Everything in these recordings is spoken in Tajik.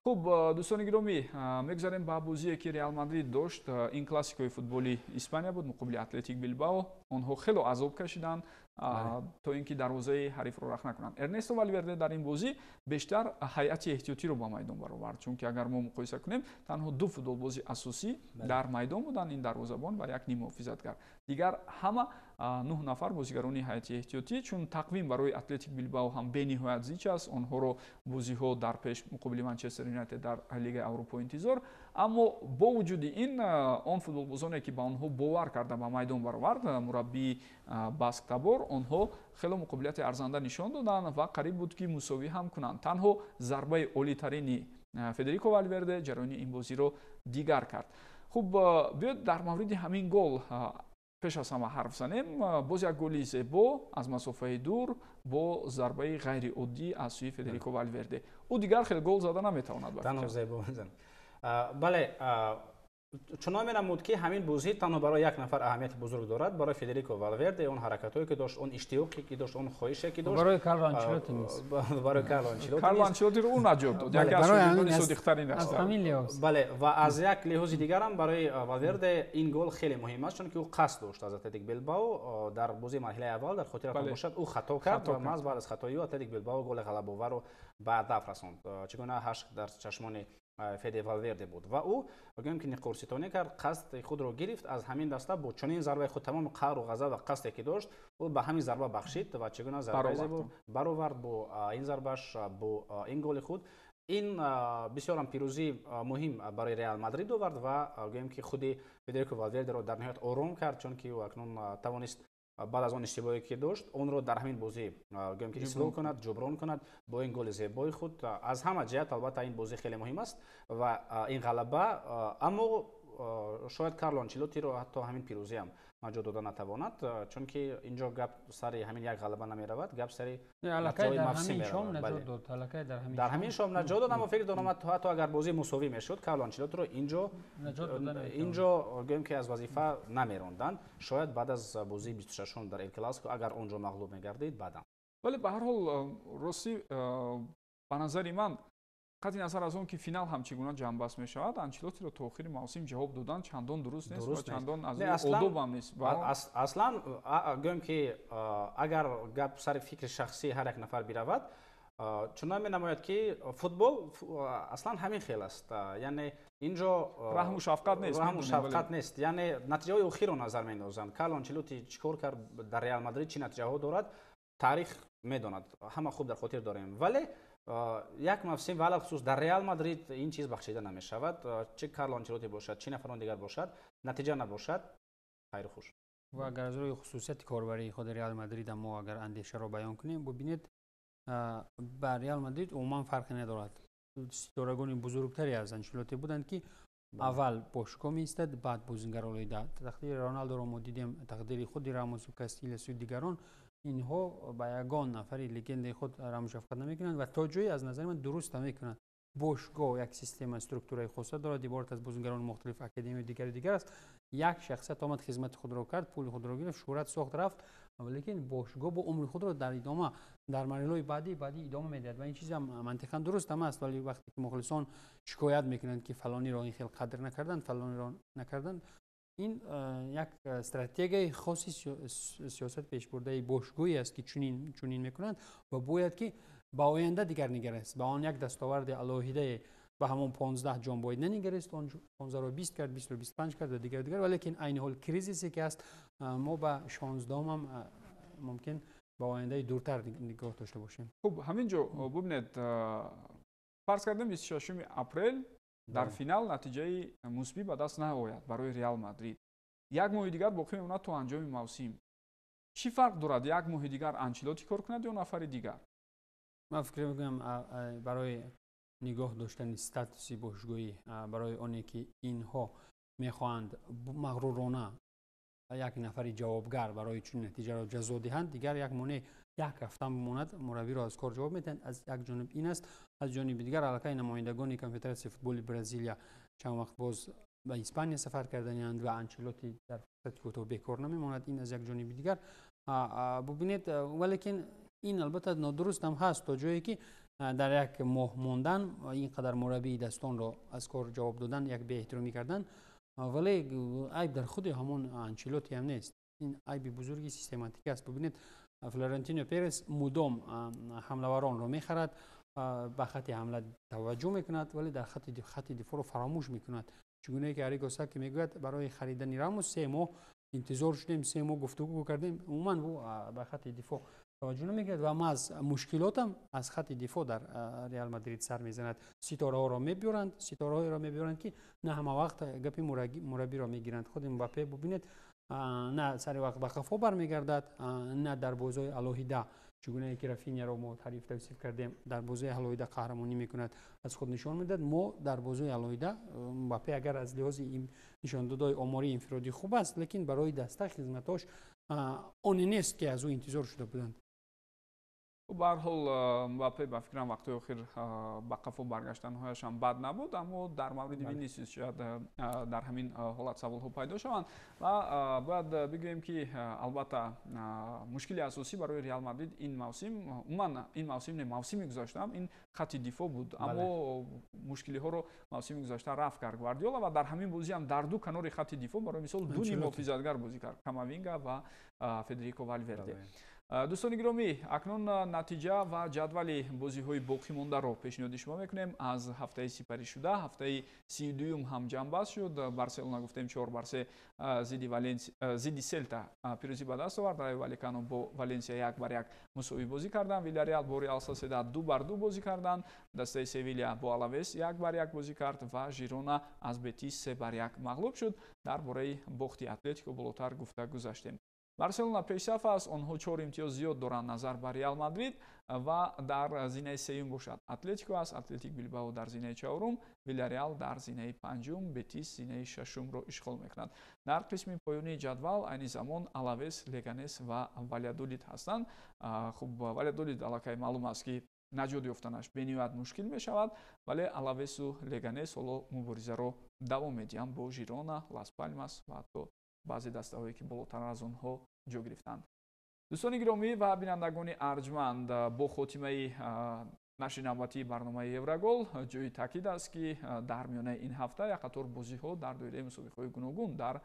Хуб, дӯстони гиромӣ, мегузарем ба бозие, ки Реал Мадрид дошт. Ин классикои футболи Испания буд муқобили Атлетик Билбао. Онҳо хело азоб кашиданд, то ин ки дарвозаи ҳарифро рахна кунанд. Эрнесто Валверде дар ин бозӣ бештар ҳайати эҳтиётиро ба майдон баровард, чунки агар мо муқоиса кунем, танҳо ду футболбози асосӣ дар майдон буданд: ин дарвозабон ва як ниммуҳофизатгар. Дигар ҳама 9 нафар бозигарони ҳайати эҳтиётӣ, чун тақвим барои Атлетик Билбао ҳам бениҳоят зич аст. Онҳоро бозиҳо дар пеш муқобили Манчестер Юнайтед дар Лигаи Аврупо интизор. Аммо бо вуҷуди ин, он футболбозоне, ки ба онҳо бовар карда ба майдон баровард мураббии басктабор, онҳо хело муқобилияти арзанда нишон доданд ва қариб буд, ки мусовӣ ҳам кунанд. Танҳо зарбаи олитарини Федерико Валверде ҷараёни ин бозиро дигар кард. Хуб, биёед, дар мавриди ҳамин гол пеш аз ҳама ҳарф занем. Боз як голи зебо аз масофаи дур бо зарбаи ғайриоддӣ аз сӯи Федерико Валверде. Ӯ дигар хеле гол зада наметавонад. Танҳо зебо. Бале, чунон менамуд, ки ҳамин бозӣ танҳо барои як нафар аҳамияти бузург дорад, барои Федерико Валверде. Он ҳаракатҳое, ки дошт, он иштиёқе, ки дошт, он хоҳише, ки дошт. Барои Карло Анчелотти нест. Барои Карло Анчелотти. Карло Анчелоттиро ӯ наҷот дод, яке аз шогирдони содиқтарин аст. Бале, ва аз як лиҳози дигарам барои Валверде ин гол хеле муҳим аст, чунки ӯ қасд дошт аз Атлетик Билбао. Дар бозии марҳилаи аввал, дар хотиратон бошад, ӯ хато кард ва маҳз баъд аз хатои ӯ Атлетик Билбао голи ғалабоварро ба ҳадаф расонд. Чӣ гуна ҳашк дар чашмони Феде Валверде буд ва ӯ, гӯем ки, нақорситонӣ кард, қасди худро гирифт аз ҳамин даста. Бо чунин зарбаи худ тамоми қаҳру ғазаб ва қасде, ки дошт, ӯ ба ҳамин зарба бахшид ва чӣ гуна зарбаи зебо баровард бо ин зарбаш, бо ин голи худ. Ин бисёрам пирӯзии муҳим барои Реал Мадрид овард ва, гӯем ки, худи Федерико Валвердеро дар ниҳоят ором кард, чунки ӯ акнун тавонист баъд аз он иштибоҳе, ки дошт, онро дар ҳамин бозӣ, гӯем ки, ислоҳ кунад, ҷуброн кунад бо ин голи зебои худ. Аз ҳама ҷиҳат, албатта, ин бозӣ хеле муҳим аст ва ин ғалаба, аммо шояд Карло Анчелоттиро ҳатто ҳамин пирӯзиам наҷот дода натавонад, чунки инҷо гап сари ҳамин як ғалаба намеравад, гап сари дар ҳамин шом наҷот дод. Аммо фикр дорам, ҳатто агар бозӣ мусовӣ мешуд, Карло Анчелоттиро инҷо, гӯем ки, аз вазифа намеронданд. Шояд баъд аз бозии 26-ум дар Эл Классико, агар он ҷо мағлуб мегардид, баъдан. Вале ба ҳар ҳол, ростӣ, ба назари ман, қатъи назар аз он ки финал ҳам чӣ гуна ҷамъбаст мешавад, Анчелоттиро то охири мавсим ҷавоб додан чандон дуруст нест ва чандон аз одоб ҳам нест. Аслан, гӯем ки, агар гап сари фикри шахсии ҳар як нафар биравад, чунон менамояд, ки футбол аслан ҳамин хел аст, яъне инҷо раҳму шафқат нест. Раҳму шафқат нест, яъне натиҷаҳои охирро назар меандозанд. Карло Анчелотти чӣ кор кард дар Реал Мадрид, чӣ натиҷаҳо дорад, таърих медонад, ҳама хуб дар хотир дорем. Вале як мавсим ва алалхусус дар Реал Мадрид ин чиз бахшида намешавад. Чӣ Карло Анчелотти бошад, чӣ нафарон дигар бошад, натиҷа набошад, хайру хуш. Ва агар аз рӯи хусусияти корбарии худи Реал Мадрид мо агар андешаро баён кунем, бубинед, ба Реал Мадрид умуман фарқе надорад. Ситорагони бузургтаре аз Анчелотти буданд, ки аввал бошгоҳ меистад, баъд бозингар олоида. Тақдири Роналдоро мо дидем, тақдири худи Рамосу, Кастиласу дигарон. Инҳо ба ягон нафари легендаи худ раҳму шафқат намекунанд ва то ҷое аз назари ман дуруст намекунанд. Бошгоҳ як система, структураи хоса дорад, иборат аз бозингарони мухталиф, академияи дигари дигар аст. Як шахсият омад, хизмати худро кард, пули худро гирифт, шӯҳрат сохт, рафт, лекин бошгоҳ бо умри худро дар идома, дар марҳилаҳои баъдӣ идома медиҳад ва ин чизам мантиқан дуруст ҳам аст. Вале вақте ки мухлисон шикоят мекунанд, ки фалониро ин хел қадр накарданд, фалониро накарданд, ин як стратегияи хоси сиёсат пешбурдаи бошгоҳе аст, ки чунин мекунанд ва бояд ки ба оянда дигар нигарист, ба он як дастоварди алоҳидае, ба ҳамон 15 ҷом бояд нанигарист. Он 15-ро 20 кард, 20-ро 25 кард ва дигар дигар. Валекин айни ҳол кризисе ки аст, мо ба 16-ум ҳам мумкин ба ояндаи дуртар нигоҳ дошта бошем. Хуб, ҳамин ҷо бубинед, фарз кардем, 26-уми апрел дар финал натиҷаи мусбӣ ба даст наояд барои Реал Мадрид, як моҳи дигар боқӣ мемонад то анҷоми мавсим. Чӣ фарқ дорад, як моҳи дигар Анчелотти кор кунад ё нафари дигар? Ман фикр мекунам, барои нигоҳ доштани статуси бошгоҳӣ, барои оне ки инҳо мехоҳанд мағрурона як нафари ҷавобгар барои чунин натиҷаро ҷазо диҳанд, дигар як монеъ як ҳафта бимонад, мураббиро аз кор ҷавоб медиҳанд. Аз як ҷониб ин аст, аз ҷониби дигар аллакай намояндагони Конфедератсияи футболи Бразилия чанд вақт боз ба Испания сафар карданианд ва Анчелотти дар фурсати кӯтоҳ бекор намемонад. Ин аз як ҷониби дигар бубинед. Валекин ин албатта нодуруст ҳам ҳаст то ҷое ки Дар як моҳ мондан, ин қадар мураббии дастонро аз кор ҷавоб додан, як беэҳтиромӣ кардан. Вале айб дар худи ҳамон Анчелоти ҳам нест. Ин айби бузурги систематикӣ аст. Бубинед, Флорентино Перес мудом ҳамлаваронро мехарад, ба хатти ҳамла таваҷҷӯҳ мекунад, вале дар хатти дифоъро фаромӯш мекунад. Чунонае ки Ариго Саки мегӯяд, барои харидани Рамос 3 моҳ интизор шудем, 3 моҳ гуфтугӯ кардем. Умуман ӯ ба хатти дифоъ таваҷҷӯҳ намекунад ва маз мушкилотам аз хатти дифоъ дар Реал Мадрид сар мезанад. Ситораҳоро мебиёранд, ситораҳоеро мебиёранд, ки на ҳама вақт гапи мураббиро мегиранд. Худи Мбаппе бубинед, на сари вақт ба қафо бармегардад, на дар бозиҳои алоҳида, чунонае ки Рафиняро мо таъриф тавсиф кардем, дар бозиҳои алоҳида қаҳрамонӣ мекунад, аз худ нишон медиҳад. Мо дар бозиҳои алоҳида Мбаппе агар аз лиҳози нишондодҳои омории инфиродӣ хуб аст, лекин барои даста хизматҳош оне нест, ки аз ӯ интизор шуда буданд. Ба ҳар ҳол, Мбаппе ба фикрам вақтҳои охир ба қафо баргаштанҳояш ҳам бад набуд, аммо дар мавриди Винисиус шояд дар ҳамин ҳолат саволҳо пайдо шаванд. Ва бояд бигӯем, ки албатта мушкили асосӣ барои Реал Мадрид ин мавсим, умуман ин мавсим не, мавсими гузаштаам ин хатти дифоъ буд. Аммо мушкилиҳоро мавсими гузашта рафт кард Гвардиола ва дар ҳамин бозӣ ҳам дар ду канори хатти дифоъ барои мисол ду нимҳофизатгар бозӣ кард, Камавинга ва Федерико Валверде. Дӯстони гиромӣ, акнун натиҷа ва ҷадвали бозиҳои боқимондаро пешниҳоди шумо мекунем аз ҳафтаи сипаришуда. Ҳафтаи 32-юм ҳам ҷамъбаст шуд. Барселона гуфтем 4-3 зидди Селта пирӯзӣ ба даст овард. Райо Валекано бо Валенсия 1-1 мусовӣ бозӣ карданд. Вилареал бо Реал Соседад 2-2 бозӣ карданд. Дастаи Севилия бо Алавес 1-1 бозӣ кард ва Жирона аз Бетис 3-1 мағлуб шуд. Дар бораи бохти Атлетико болотар гуфта гузаштем. Барселона пешсаф аст, онҳо 4 имтиёз зиёд доранд назар ба Реал Мадрид ва дар зинаи сеюм бошад Атлетико аст, Атлетик Билбао дар зинаи чаҳорум, Вилареал дар зинаи панҷум, Бетис зинаи шашумро ишғол мекунад. Дар қисми поёнии ҷадвал айни замон Алавес, Леганес ва Валядолид ҳастанд. Хуб, Валядолид аллакай маълум аст, ки наҷот ёфтанаш бениҳоят мушкил мешавад, вале Алавесу Леганес ҳоло муборизаро давом медиҳанд бо Жирона, Лас Палмас ва ҳатто баъзе дастаҳое, ки болотар аз онҳо ҷо гирифтанд. Дӯстони гиромӣ ва бинандагони арҷманд, бо хотимаи нашри навбатии барномаи Еврогол ҷои таъкид аст, ки дар миёнаи ин ҳафта як қатор бозиҳо дар доираи мусобиқаҳои гуногун дар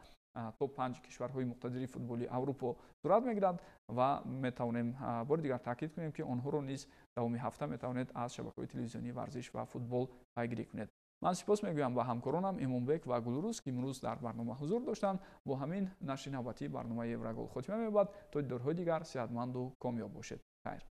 топ 5 кишварҳои муқтадири футболи Аврупо сурат мегиранд ва метавонем бори дигар таъкид кунем, ки онҳоро низ давоми ҳафта метавонед аз шабакаҳои телевизионии варзиш ва футбол пайгирӣ кунед. Ман сипос мегӯям ба ҳамкоронам Имомбек ва Гулрӯз, ки имрӯз дар барнома ҳузур доштанд. Бо ҳамин нашри навбатии барномаи Еврогол хотима меёбад. То дидорҳои дигар сеҳатманду комёб бошед. Хайр.